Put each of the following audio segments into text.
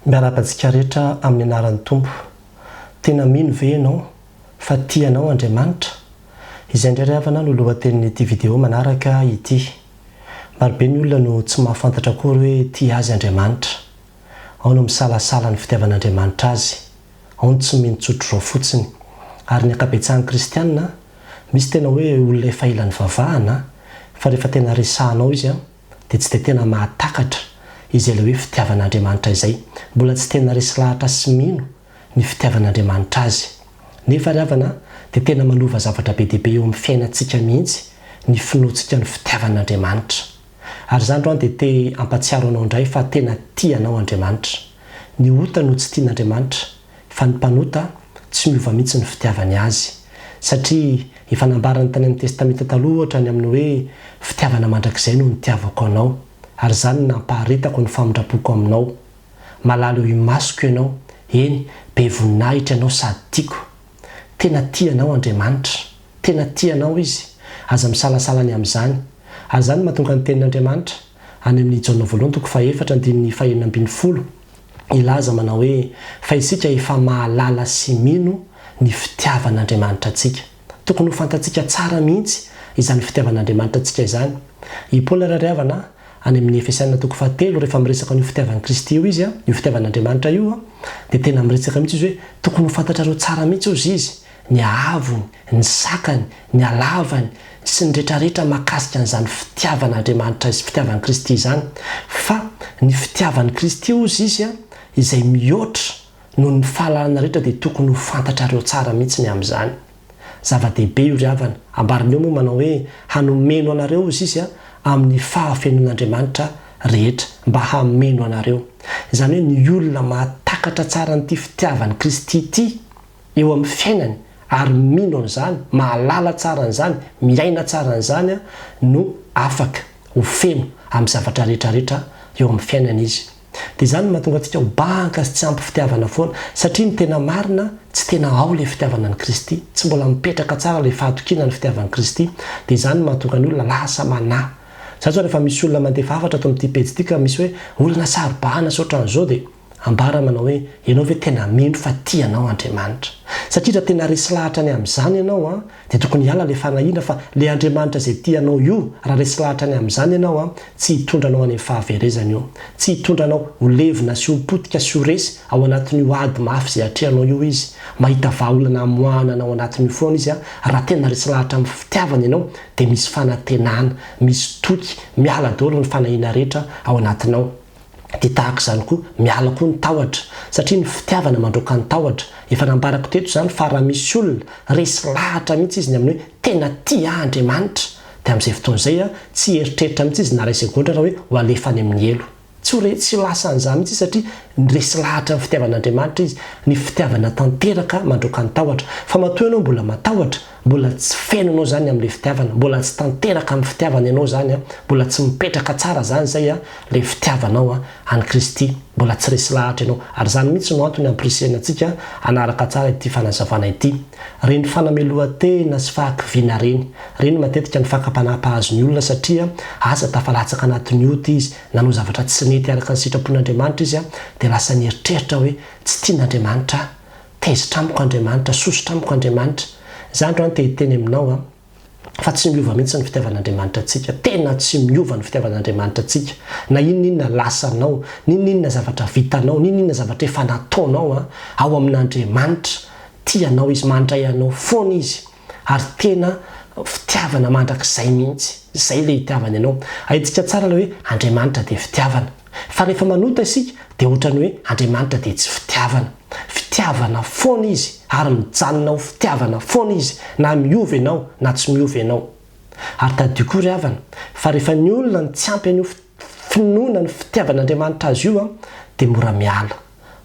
Miarahaba antsika rehetra amin'ny anaran'ny Tompo. Tena mino ve ianao fa tia anao Andriamanitra? Izay indray ry havana no lohatenin'ity video manaraka ity. Marobe ny olona no tsy mahafantatra akory hoe tia azy Andriamanitra. Ao no misalasala ny fitiavan'Andriamanitra azy. Ao ny tsy mino tsotr'izao fotsiny. Ary ny ankabetsahan'ny kristiana, misy tena hoe olona efa ela nivavahana, fa rehefa tena resahanao izy an, dia tsy dia tena mahatakatra izay ilay hoe fitiavan'Andriamanitra izay. Mbola tsy tena resy lahatra sy mino ny fitiavan'Andriamanitra azy. Nefa ry havana dia tena manova zavatra be dia be eo amin'ny fiainantsika mihitsy ny finoantsika ny fitiavan'Andriamanitra. Ary izaho androany dia te hampatsiaro anao indray fa tena tia anao Andriamanitra. Ny ota no tsy tian'Andriamanitra fa ny mpanota tsy miova mihitsy ny fitiavany azy. Satria efa nambarany tany amin'ny Testamenta Taloha ohatra ny amin'ny hoe fitiavana mandrakizay no nitiavako anao, ary izany no nampaharetako ny famindram-poko aminao. Malala eo imasoko ianao, eny, be voninahitra ianao sady tiako. Tena tia anao Andriamanitra. Tena tia anao Izy. Aza misalasala ny amin'izany. Ary izany no mahatonga ny Tenin'Andriamanitra, any amin'ny Jaona voalohany toko fahefatra andininy fahenina ambin'ny folo, hilaza manao hoe, Fa isika efa mahalala sy mino ny fitiavan'Andriamanitra antsika. Tokony ho fantatsika tsara mihitsy izany fitiavan'Andriamanitra antsika izany. I Paoly ry havana, any amin'ny Efesiana toko fahatelo, rehefa miresaka an'io fitiavan'i Kristy io izy, io fitiavan'Andriamanitra io, dia tena miresaka mihitsy izy hoe, tokony ho fantatrareo tsara mihitsy hozy izy, ny haavony, ny sakany, ny halavany, sy ny retraretra mahakasika an'izany fitiavan'Andriamanitra sy fitiavan'i Kristy izany. Fa ny fitiavan'i Kristy hozy izy, izay mihoatra noho ny fahalalana rehetra dia tokony ho fantatrareo tsara mihitsy ny amin'izany. Zava-dehibe io ry havana. Ambarany eo moa manao hoe hanomeno anareo hozy izy amin'ny fahafenoan'Andriamanitra rehetra, mba hameno anareo. Izany hoe ny olona mahatakatra tsara an'ity fitiavan'i Kristy ity, eo amin'ny fiainany ary mino an'izany, mahalala tsara an'izany, miaina tsara an'izany no afaka ho feno amin'ny zavatra rehetra rehetra eo amin'ny fiainany izy. Dia izany no mahatonga antsika ho banga sy tsy ampy fitiavana foana, satria ny tena marina tsy tena ao ilay fitiavana an'i Kristy, tsy mbola mipetraka tsara ilay fahatokiana ny fitiavan'i Kristy, dia izany no mahatonga ny olona lasa manahy. Za zao rehefa misy olona mandefa hafatra ato amin'ity pejy ity ka misy hoe olona saro-bahana sy ohatran'izao dia. Ambara manao hoe, Ianao ve tena mino fa tia anao Andriamanitra? Satria raha tena resy lahatra ny amin'izany ianao an, dia tokony hiala ilay fanahiana fa ilay Andriamanitra izay tia anao io, raha resy lahatra ny amin'izany ianao an, tsy hitondra anao any amin'ny fahaverezana io. Tsy hitondra anao ho levona sy ho potika sy ho resy ao anatin'io ady mafy izay atrehanao io Izy. Mahita vahaolana hamoahana anao anatin'io foana Izy an, raha tena resy lahatra amin'ny fitiavany ianao dia misy fanantenana, misy toky, miala daholo ny fanahiana rehetra ao anatinao. Dia tahaka izany koa, miala koa ny tahotra, satria ny fitiavana mandroaka ny tahotra. Efa nambarako teto izany fa raha misy olona resy lahatra mihitsy izy ny amin'ny hoe tena tia ahy Andriamanitra, dia amin'izay fotoana izay tsy hieritreritra mihitsy izy na iray segondra raha hoe ho alefa any amin'ny helo. Tsy ho re, tsy ho lasa an'izany mihitsy izy satria resy lahatra amin'ny fitiavan'Andriamanitra izy. Ny fitiavana tanteraka mandroaka ny tahotra. Fa matoa ianao mbola matahotra, Mbola tsy feno ianao zany amin'ilay fitiavana, mbola tsy tanteraka amin'ny fitiavana ianao zany an, mbola tsy mipetraka tsara zany izay an, ilay fitiavanao an an'i Kristy, mbola tsy resy lahatra ianao, ary izany mihitsy no antony hampirisihana antsika hanaraka tsara ity fanazavana ity. Ireny fanamelohan-tena sy fahakiviana ireny, ireny matetika ny fakam-panahy mpahazo ny olona satria aza tafalatsaka anatin'ny ota izy, nanao zavatra tsy nety araka ny sitrapon'Andriamanitra izy an, dia lasa nieritreritra hoe tsy tian'Andriamanitra aho, Tezitra amiko Andriamanitra, sosotra amiko Andriamanitra. Izaho androany te hiteny aminao an, fa tsy miova mihitsy ny fitiavan'Andriamanitra antsika. Tena tsy miova ny fitiavan'Andriamanitra antsika. Na inona inona lasanao, n'inona inona zavatra vitanao, n'inona inona zavatra efa nataonao an, ao amin'Andriamanitra, tia anao Izy, mandray anao foana Izy. Ary tena fitiavana mandrakizay mihitsy. Izay ilay itiavany anao. Haintsika tsara ilay hoe Andriamanitra dia fitiavana. Fa rehefa manota isika dia ohatran'ny hoe Andriamanitra dia tsy fitiavana. Fitiavana foana Izy ary mijanona ho fitiavana foana Izy na miova ianao na tsy miova ianao. Ary tadidio koa ry havana fa rehefa ny olona no tsy ampy an'io finoana ny fitiavan'Andriamanitra azy io dia mora miala.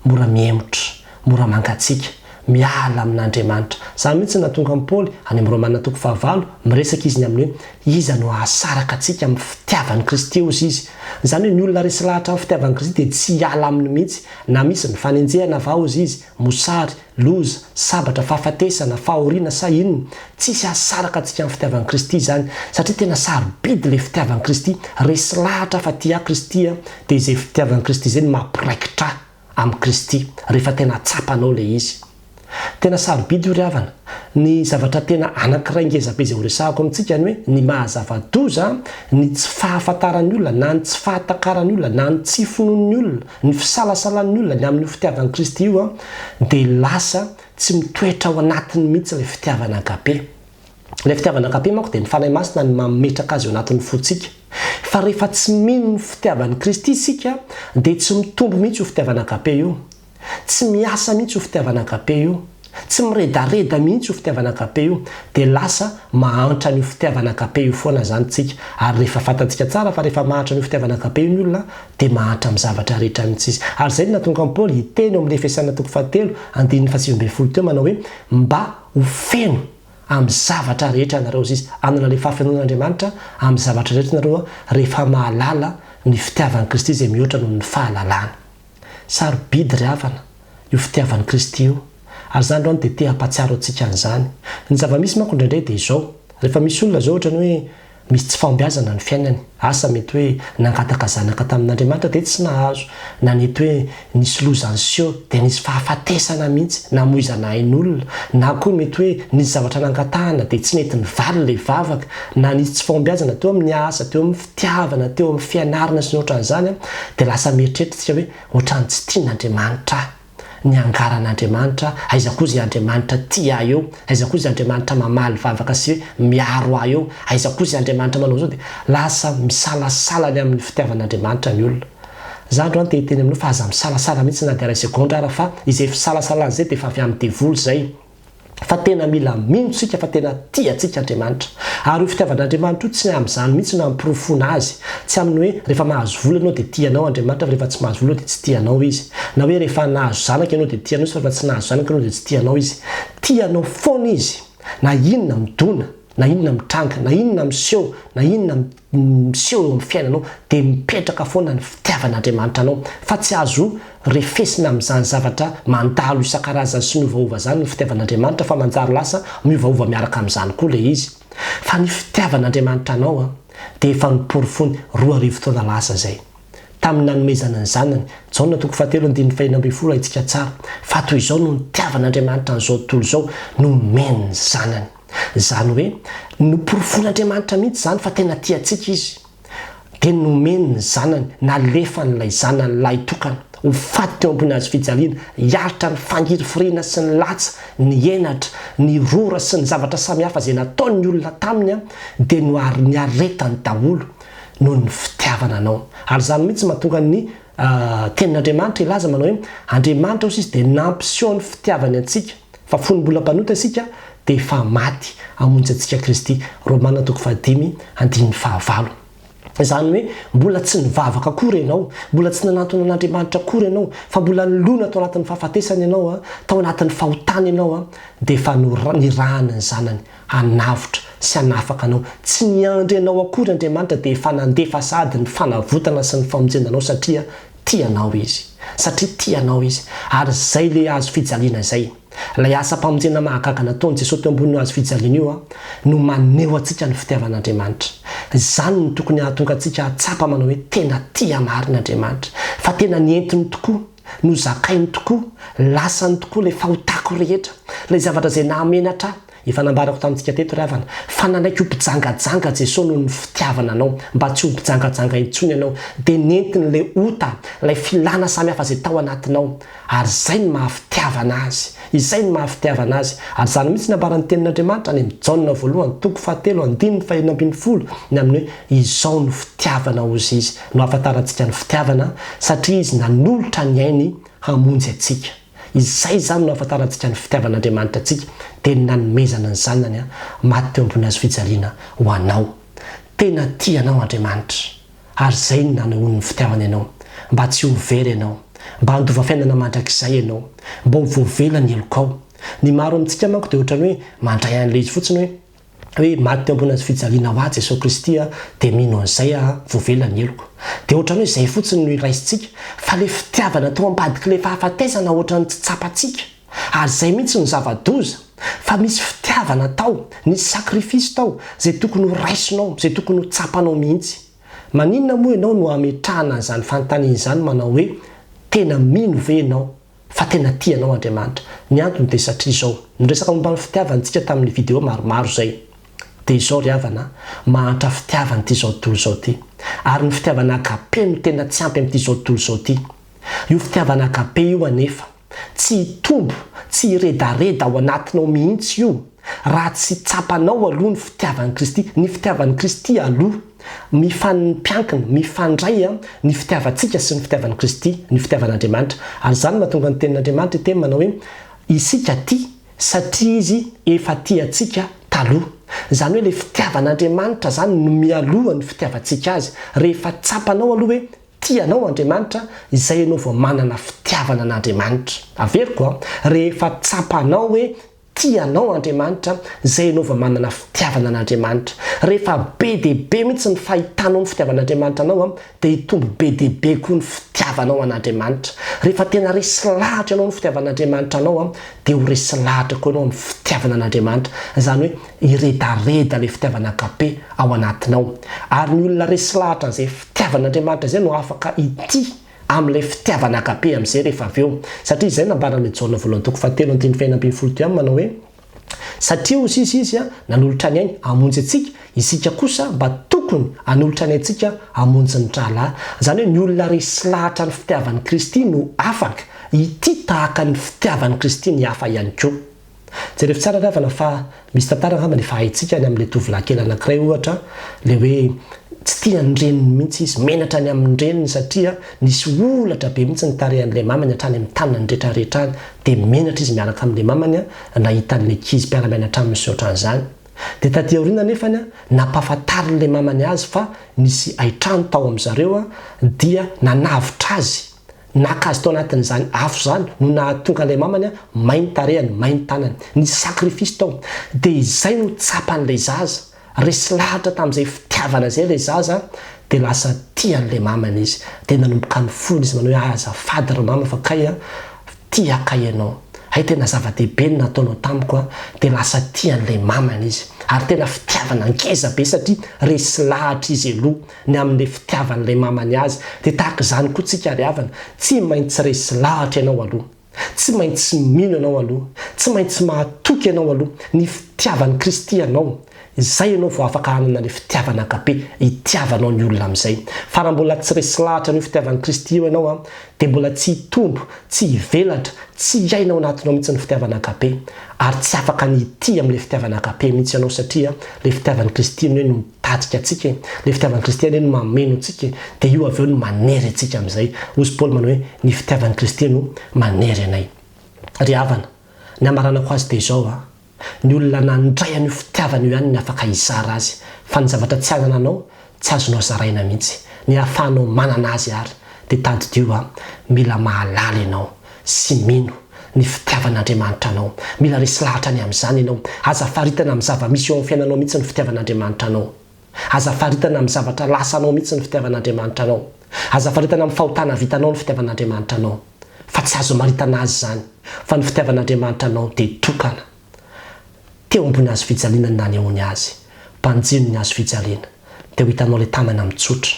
mora mihemotra, mora mangatsiaka, miala amin'Andriamanitra. Izany mihitsy no nahatonga an'i Paoly, any amin'ny Romana toko fahavalo, miresaka izy ny amin'ny hoe, Iza no hahasaraka antsika amin'ny fitiavan'i Kristy, hozy izy. Izany hoe ny olona resy lahatra amin'ny fitiavan'i Kristy dia tsy hiala aminy mihitsy, na misy ny fanenjehana va, hozy izy, mosary, loza, sabatra, fahafatesana, fahoriana sa inona. Tsisy hahasaraka antsika amin'ny fitiavan'i Kristy izany, satria tena sarobidy ilay fitiavan'i Kristy, resy lahatra fa tia ahy Kristy, dia izay fitiavan'i Kristy izay no mampiraikitra ahy. amin'i Kristy rehefa tena tsapanao ilay izy. Tena sarobidy io ry havana. Ny zavatra tena anankiray ngezabe izay horesahako amintsika ny hoe ny maha zava-doza ny tsy fahafantaran'ny olona na ny tsy fahatakaran'ny olona na ny tsy finoan'ny olona, ny fisalasalan'ny olona ny amin'io fitiavan'i Kristy io dia lasa tsy mitoetra ao anatiny mihitsy ilay fitiavana agape. Ilay fitiavana agape manko dia ny Fanahy Masina no mametraka azy ao anatin'ny fontsika. Fa rehefa tsy mino ny fitiavan'i Kristy isika dia tsy mitombo mihitsy io fitiavana agape io. Tsy miasa mihitsy io fitiavana agape io. Tsy miredareda mihitsy io fitiavana agape io. Dia lasa mahantra an'io fitiavana agape io foana izany tsika. Ary rehefa fantatsika tsara fa rehefa mahantra an'io fitiavana agape io ny olona dia mahantra amin'ny zavatra rehetra mihitsy izy. Ary izay no nahatonga an'i Paoly hiteny ao amin'ny Efesiana toko fahatelo andininy fahasivy ambin'ny folo teo manao hoe mba ho feno amin'ny zavatra rehetra ianareo izy. Hanana ilay fahafenoan'Andriamanitra amin'ny zavatra rehetra ianareo rehefa mahalala ny fitiavan'i Kristy izay mihoatra noho ny fahalalana. Sarobidy ry havana io fitiavan'i Kristy io, ary za androany dia te hampatsiaro antsika an'izany. Ny zava-misy manko indraindray dia izao, rehefa misy olona izao ohatrany hoe misy tsy fahombiazana ny fiainany, asa mety hoe nangataka zanaka tamin'Andriamanitra dia tsy nahazo, na nety hoe nisy loza niseho dia nisy fahafatesana mihitsy, namoizana ain'olona, na koa mety hoe nisy zavatra nangatahana dia tsy nety nivaly ilay vavaka, na nisy tsy fahombiazana teo amin'ny asa, teo amin'ny fitiavana, teo amin'ny fianarana sy ny ohatran'izany dia lasa mieritreritra isika hoe ohatran'ny tsy tian'Andriamanitra ahy, niangaran'Andriamanitra aho, aiza koa izay Andriamanitra tia ahy eo, aiza koa izay Andriamanitra mamaly vavaka sy miaro ahy eo, aiza koa izay Andriamanitra manao izao, dia lasa misalasala ny amin'ny fitiavan'Andriamanitra ny olona. Za androany te hiteny aminao fa aza misalasala mihitsy na dia iray segondra ara fa izay fisalasalana izay dia efa avy amin'ny devoly izay. Fa tena mila mino tsika fa tena tia antsika Andriamanitra. Ary io fitiavan'Andriamanitra io tsy amin'izany mihitsy no amporofoana azy. Tsy amin'ny hoe rehefa mahazo vola ianao dia tia anao Andriamanitra fa rehefa tsy mahazo vola ianao dia tsy tia anao Izy. Na hoe rehefa nahazo zanaka ianao dia tia anao Izy fa rehefa tsy nahazo zanaka ianao dia tsy tia anao Izy. Tia anao foana Izy. Na inona midona, na inona mitranga, na inona miseho, na inona miseho eo amin'ny fiainanao dia mipetraka foana ny fitiavan'Andriamanitra anao fa tsy azo refesina amin'izany zavatra mandalo isan-karazany sy miovaova izany ny fitiavan'Andriamanitra fa manjary lasa miovaova miaraka amin'izany koa ilay izy fa ny fitiavan'Andriamanitra anao dia efa noporofoiny 2000 taona lasa izay tamin'ny nanomezana ny zanany Jaona toko fahatelo andininy fahenina ambin'ny folo haintsika tsara fa toy izao no nitiavan'Andriamanitra an'izao tontolo izao nomeny ny zanany. Izany hoe, noporofoin'Andriamanitra mihitsy izany fa tena tia antsika Izy. Dia nomeny ny Zanany, nalefany ilay Zanany lahitokana, ho faty teo ambony hazo fijaliana, hiaritra ny fangirifiriana sy ny latsa, ny henatra, ny rora sy ny zavatra samihafa izay nataon'ny olona taminy, dia niaretany daholo noho ny fitiavana anao. Ary izany mihitsy mahatonga ny Tenin'Andriamanitra hilaza manao hoe, Andriamanitra hoy izy dia nampiseho ny fitiavany antsika, Fa fony mbola mpanota isika, dia efa maty hamonjy antsika Kristy. Romana toko fahadimy, andininy fahavalo. Izany hoe, mbola tsy nivavaka akory ianao, mbola tsy nanantona an'Andriamanitra akory ianao, fa mbola nilona tao anatin'ny fahafatesana ianao, tao anatin'ny fahotana ianao, dia efa nirahany ny Zanany hanavotra sy hanafaka anao. Tsy niandry anao akory Andriamanitra dia efa nandefa sahady ny fanavotana sy ny famonjena anao satria Tia anao Izy. Satria tia anao Izy. Ary izay ilay hazo fijaliana izay. Ilay asam-pamonjena mahagaga nataon'i Jesosy teo ambonin'io hazo fijaliana io no maneho antsika ny fitiavan'Andriamanitra. Izany no tokony hahatonga antsika hahatsapa manao hoe tena tia marina Andriamanitra. Fa tena nentiny tokoa, nozakainy tokoa, lasany tokoa ilay fahotako rehetra, ilay zavatra izay nahamenatra ahy, Efa nambarako tamintsika teto ry havana, fa nanaiky ho mpijangajanga Jesoa noho ny fitiavana anao, mba tsy ho mpijangajanga intsony ianao, dia nentiny ilay ota, ilay filàna samihafa izay tao anatinao, ary izay no maha fitiavana Azy, izay no maha fitiavana Azy, ary izany mihitsy no ambaran'ny tenin'Andriamanitra any amin'ny Jaona voalohany toko fahatelo andininy fahenina ambin'ny folo, ny amin'ny hoe izao no fitiavana hozy Izy, no ahafantarantsika ny fitiavana, satria Izy nanolotra ny ainy hamonjy antsika. Izay izany no ahafantarantsika ny fitiavan'Andriamanitra antsika, dia ny nanomezana ny Zanany maty teo ambony hazo fijaliana ho anao. Tena tia anao Andriamanitra, ary izay no nanehoany ny fitiavany anao, mba tsy ho very ianao, mba handova fiainana mandrakizay ianao, mba ho voavela ny helokao. Ny maro amintsika manko dia ohatran'ny hoe mandray an'ilay izy fotsiny hoe, hoe maty teo ambony hazo fijaliana ho ahy Jesoa Kristy a, dia mino an'izay aho, voavela ny heloko. Dia ohatran'ny hoe izay fotsiny no iraisintsika, fa ilay fitiavana tao ambadik'ilay fahafatesana ohatran'ny tsy tsapantsika. Ary izay mihitsy no zava-doza, fa misy fitiavana tao, nisy sacrifice tao, izay tokony ho raisinao, izay tokony ho tsapanao mihitsy. Maninona moa ianao no ametrahana an'izany fanontaniana izany manao hoe, Tena mino ve ianao fa tena tia anao Andriamanitra? Ny antony dia satria izao, niresaka momba ny fitiavana isika tamin'ny video maromaro izay. Dia izao ry havana a, mahantra fitiavana ity izao tontolo izao ity. Ary ny fitiavana agape no tena tsy ampy amin'ity izao tontolo izao ity. Io fitiavana agape io anefa, tsy hitombo, tsy hiredareda ao anatinao mihitsy io, raha tsy tsapanao aloha ny fitiavan'i Kristy. Ny fitiavan'i Kristy aloha. Mifampiankina, mifandray ny fitiavantsika sy ny fitiavan'i Kristy, ny fitiavan'Andriamanitra. Ary izany no mahatonga ny Tenin'Andriamanitra hiteny manao hoe, Isika tia satria Izy efa tia antsika taloha. Izany hoe ilay fitiavan'Andriamanitra izany no mialoha ny fitiavantsika Azy. Rehefa tsapanao aloha hoe tia anao Andriamanitra, izay ianao vao manana fitiavana an'Andriamanitra. Averiko an, rehefa tsapanao hoe tia anao Andriamanitra, izay ianao vao manana fitiavana an'Andriamanitra. Rehefa be dia be mihitsy ny fahitanao ny fitiavan'Andriamanitra anao an, dia hitombo be dia be koa ny fitiavanao an'Andriamanitra. Rehefa tena resy lahatra ianao ny fitiavan'Andriamanitra anao an, dia ho resy lahatra koa ianao amin'ny fitiavana an'Andriamanitra. Izany hoe hiredareda ilay fitiavana agape ao anatinao. Ary ny olona resy lahatra an'izay fitiavan'Andriamanitra izay no afaka hitia amin'ilay fitiavana agape amin'izay rehefa avy eo. Satria izay nambaran'i Jaona voalohany toko fahatelo andininy fahenina ambin'ny folo teo ihany manao hoe, Satria hoy sisa izy, nanolotra ny ainy hamonjy antsika, isika kosa mba tokony hanolotra ny aintsika hamonjy ny rahalahy. Izany hoe ny olona resy lahatra ny fitiavan'i Kristy no afaka hitia tahaka ny fitiavan'i Kristy ny hafa ihany koa. Jerevo tsara ry havana fa misy tantara angambany efa haintsika ny amin'ilay tovolahy kely anankiray ohatra, ilay hoe tsy tia ny reniny mihitsy izy, menatra ny amin'ny reniny satria nisy holatra be mihitsy ny tarehan'ilay mamany hatrany amin'ny tanany rehetra rehetra any, dia menatra izy miaraka amin'ilay mamany nahita an'ilay ankizy mpiara-mianatra aminy sy ohatran'izany. Dia taty aoriana anefany nampahafantarin'ilay mamany azy fa nisy haitrano tao amin'zareo dia nanavotra azy, naka azy tao anatin'izany afo izany no nahatonga an'ilay mamany may ny tarehany, may ny tanany. Nisy sacrifice tao. Dia izay no tsapan'ilay zaza. Resy lahatra tamin'izay fitiavana izay ilay zaza dia lasa tia an'ilay mamany izy. Dia nanomboka nifona izy manao hoe azafady ry mama fa kay a, tia kay ianao. Hay tena zava-dehibe ny nataonao tamiko a. Dia lasa tia an'ilay mamany izy. Ary tena fitiavana ngeza be satria resy lahatra izy aloha ny amin'ilay fitiavan'ilay mamany azy. Dia tahaka izany koa tsika ry havana, tsy maintsy resy lahatra ianao aloha. Tsy maintsy mino ianao aloha, tsy maintsy mahatoky ianao aloha ny fitiavan'i Kristy anao, izay ianao vao afaka hanana ilay fitiavana agape hitiavanao ny olona amin'izay. Fa raha mbola tsy resy lahatra an'io fitiavan'i Kristy io ianao an, dia mbola tsy hitombo, tsy hivelatra, tsy hiaina ao anatinao mihitsy ny fitiavana agape. Ary tsy afaka ny hitia amin'ilay fitiavana agape mihitsy ianao satria ilay fitiavan'i Kristy anie no mitarika antsika e, ilay fitiavan'i Kristy anie no mameno antsika e, dia io avy eo no manery antsika amin'izay. Hozy Paoly manao hoe, ny fitiavan'i Kristy no manery anay. Ry havana, ny hamaranako azy dia izao an, ny olona nandray an'io fitiavana io ihany no afaka hizara azy, fa ny zavatra tsy anananao tsy azonao zaraina mihitsy. Ny ahafahanao manana azy ary dia tadidio an, mila mahalala ianao sy mino ny fitiavan'Andriamanitra anao. Mila resy lahatra ny amin'izany ianao. Aza faritana amin'ny zava-misy eo amin'ny fiainanao mihitsy ny fitiavan'Andriamanitra anao. Aza faritana amin'ny zavatra lasanao mihitsy ny fitiavan'Andriamanitra anao. Aza faritana amin'ny fahotana vitanao ny fitiavan'Andriamanitra anao. Fa tsy azo amaritana azy izany. Fa ny fitiavan'Andriamanitra anao dia tokana. Teo ambony hazo fijaliana no nanehoany azy. Banjino ny hazo fijaliana, dia ho hitanao ilay tanana mitsotra,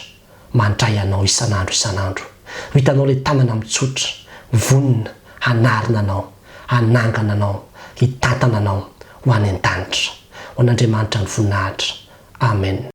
mandray anao isan'andro isan'andro. Ho hitanao ilay tanana mitsotra, vonona hanarina anao, hanangana anao, hitantana anao ho any an-danitra. Ho an'Andriamanitra ny voninahitra. Amen.